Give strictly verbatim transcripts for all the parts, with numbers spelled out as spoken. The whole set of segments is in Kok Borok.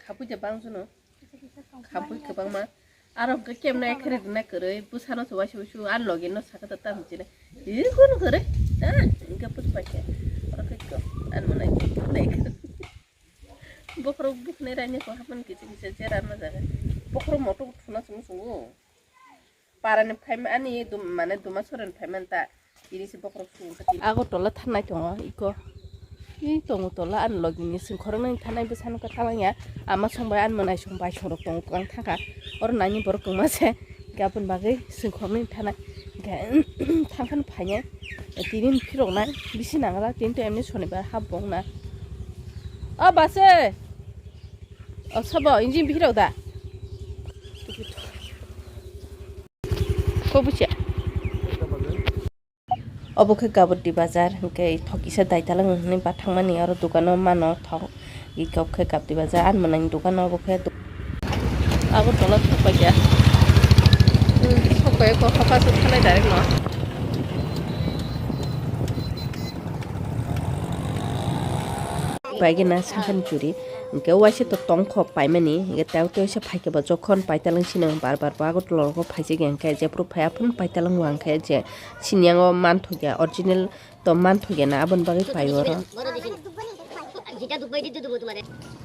Khapui de bang jono. Khapui kwbangma. Aro hwnkhe kemnai khe rwna kwrwi, bwsano se waisa waisa ani logi no saka ta tamo chini. Ih, kono kwrwi. Ah, hwnkhe bwswk paikha. Oro khe ko, ani mwnai, nai khe. Bokhorok bukhnai raini ko hapmani kisa kisa jera ma jaga. Bokhorok motok thuna chwng chwngo. Parani phaima ani dum-, mane duma sorani phaimani ta. Tini se bokhorok sung kha tini. Agartala thanai tongo iko. Ih, tongo tola ani logini sengkhoroknwi thanai bwsano kwtalangya. Ama songbai ani mwnai songbai songrok tongo kwbang thangkha. Oro nangni borok kwbangma se. Hwnkhe aboni bagwi sengkhoroknwi thanai. Hwnkhe thangkhani phainai. Tini phiroknai bisi nangla tini to emni sonibar hap bongna. O base. O sabo engine bihirok da. Ko bucha. Obo khe Gabdi bazar, hwnkhe thok kisa daitalang hwnwi bathangmani aro dukano mano thok, iko khe Gabdi bazar, ani mwnani dukano obo khe. Agartala thok paikha. Thok pai ko hoka se thanai direct no. Paigena sangkani churi, hwnkhe waisa to tongkho paimani, hwnkhe tei tei waisa phaikhe bo jokhon paitalang sino bar bar bo Agartala rogo phaisakya, hwnkhe jephru phai aphuru paitalang wngkhe je siniyango manthokya, original to manthokya na, aboni bagwi pai oro.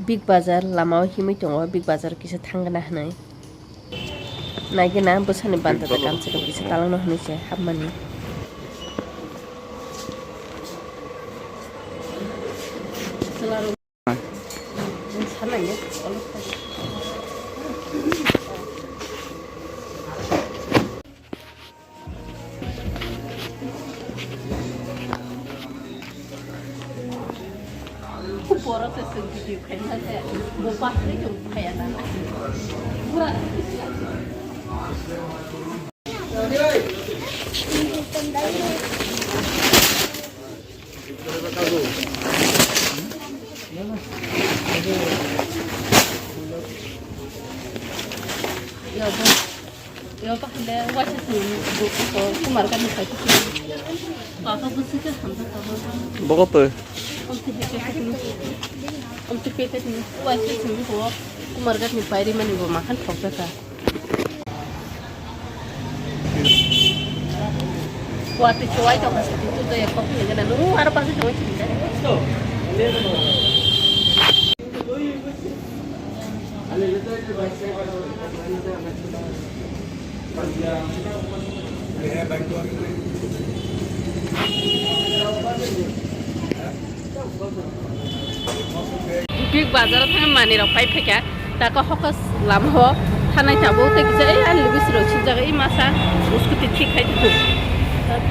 Big Bazar lamao himwi tongo, Big Bazar kisa thangna hwnwi. Naigena bwsani banta da kamchwlwi kisa talangno hwnwi se hapmani. Borok se se video khaima se, bo pathai tong phaya na. Pura. Yo, bo. Yo, pakhile waisa simi bo, bo, Kumarghat ni paithak simi. Kaka bwswk khe hamjak kaka. Bogo twi. Amtwi packet ni, amtwi packet ni waisa simi bo, Kumarghat ni pairi mani bo makhan thokjak kha. Watwi chuwai tongkha se, tu tu jaya kok ni gana, nung aro pasu chuwai chini jani. Big Bazar o thang mani rok pai phaikha, tako hokos lama o thanai tabuk tei kisa ei ani bisi rok sijak ei masa scooty thik khai tong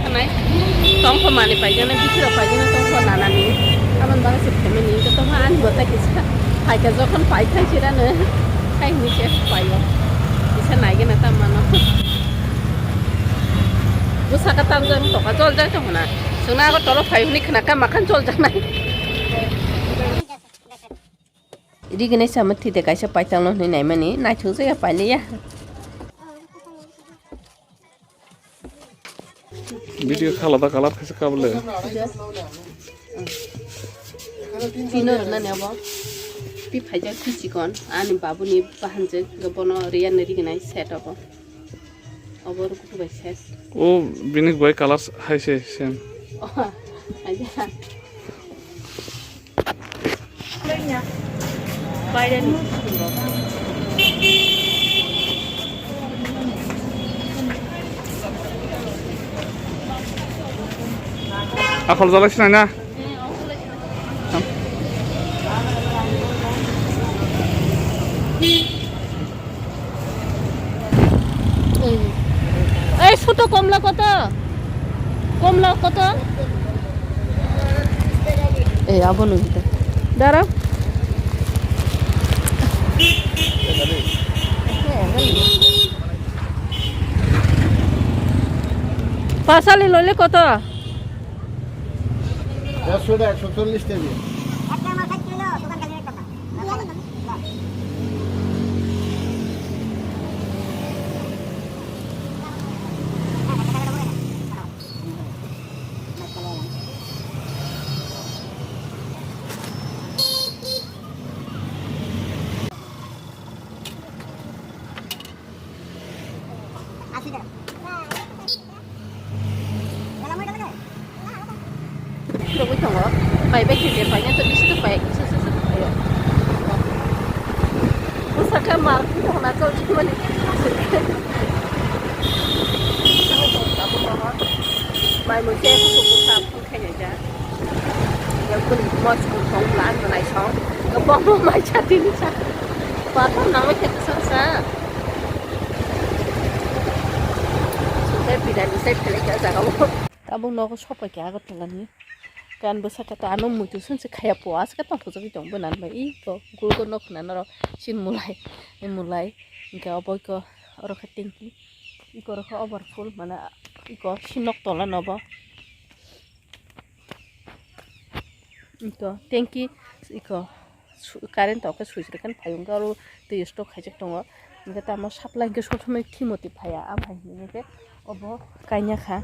thanai tongkho mani paijana bisi rok paijana tongkho nanani aboni bagwi se phaimani tongkho ani bo tei kisa phaikha jokhon pai thang sirano khai hinwi se paio kisa naigena ta mano. Bwsaka tamjak wng tongkha, joljak tongkha na. Chwngno Agartala phai hwnwi khna kha, makhan joljaknai. Rignai sama thide kaisa paitangno hwnwi naimani, naithok jaya pailiya. Video khala da kala khaisa kabule. Tino rwnani abo. Twi phaijak twi chikon, ani babuni bahanjak, bono riyanwi rignai set abo. Obo rukhu bai ses. O bini bai color hai se same. Oh, aja. Akhol jalai sinai na. এই ছোট কমলা কত? কমলা কত? এই আবো নদীতে দাঁড়াও। পাঁচালি লইলে কত? একশো টা, একশো চল্লিশ টাকা। Pai bai khe je pai na to bisi to pai, se se se to pai. Bwsa khe mar tong na chol chimani. Mai mo je ko ko sa phun khai ja. Ya ko mo ko tong la no nai so. Ko bo mo mai cha tin cha. Ba to na mo khe to sa sa. Sai pidani sai phele ka jaga o. Tabuk nogo sopai kha Agartala ni. Kan bwsaka to ano muitu swnsi khaya po, aswk tongthokjagwi tong bwnan bai. Iko gulgo nok khna norok sin mulai, mulai. Hwnkhe obo iko oro khe tengki. Iko oro khe overfull, mane iko si nok tola nobo. Iko tengki, iko su-, current tok khe switch rwkhe phai wngkha, oro twi stock khaijak tongo. Hwnkhe tamo supply hwnkhe sob somoi thimo twi phaiya, abo hai hwnwi khe obo kainwi kha.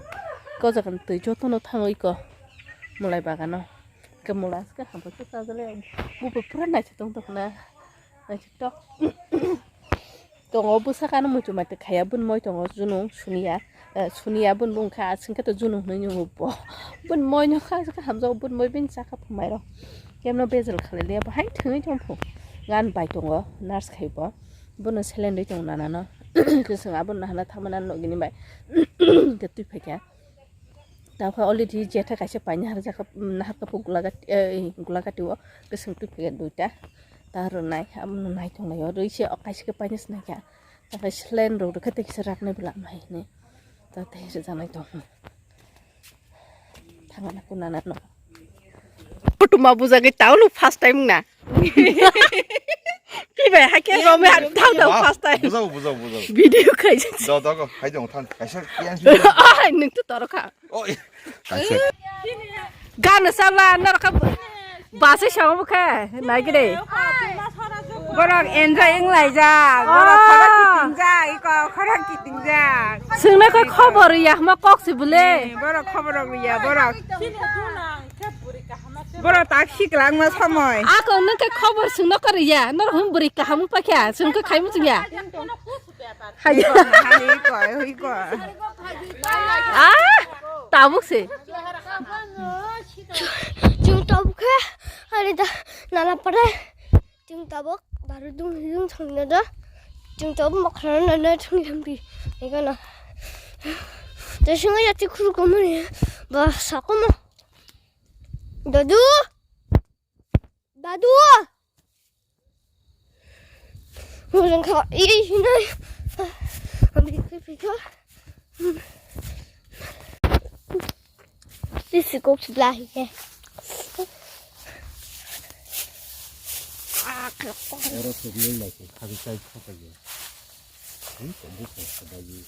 Ko jaga ni twi jotono thango iko mulai bagano. Hwnkhe mulai hwnkhe hambai khe chajakle, buphai pura naithok tong tongkha na, naithok tok. Tongo bwsakano muitu maitwk khaiya, bun moi tongo junung suniya, eh, suniya bun bung kha, aswk khe to junung hwnwi nungo bo. Bun moi no kha, kha hamjao bun moi bini chakha phumairok. Kemno bejel khalai liya, bo hai thwngwi tong phu. Gan bai tongo, nurse khai bo. Bono saline rwi tongo nanano. Kwswng abo nahana thangmani nugini bai. Hwnkhe twi phaikha. Tabukhe already jetha kaisa paina harjak, nahar kapuk gulagati, eh, gulagati o kwswng twi phaikha duita. Ta rwnai, abono nai tonglaio. Rwi se o kaisa khe paina sinaikha. Tabukhe saline rok rwkhe tei kisa raknai bwla mai hinwi. Ta tei rwjaknai tong. Thangna kunana no. Kutuma bujagwi tao no first time na. Kibai hakhe rome tao tao first time. Bujao, bujao, bujao. Video khaijak. Do, do, go. Hai dong, thang. Kaisa kiyan. Ai, nwng to toro kha. Oi. Kaisa. Gana sala nor kha. Basai sama bukha. Nai gede. Borok enjoy wng laijak. Borok khorok kitingjak. Iko khorok kitingjak. Sungna kha khobor ya ma kok si bule. Borok khobor ya borok. Borok tak siklang ma samoi. Ako nung khe khobor sungna kha ya. Nor hum buri kaham pa kha. Sung kha khai mu sung ya. Hai, hai, koi, hui, koi. Ah, tabuk se. Chwng tabuk khe, hari da, nana pare. Chwng tabuk, daru dung, dung thangna da. Chwng tabuk, makhra na, na, thang, thang, bi. Ega na. Te singa ya ti khuru komo ni. Ba, sa komo. Dadu. Dadu! Mujung kha, i, hinai. Ambi kri pika. Isi kok sebelah ya. Ah, kelak. Oro sebelah lagi, kami cai kok aja. Ini kok bukan sebagai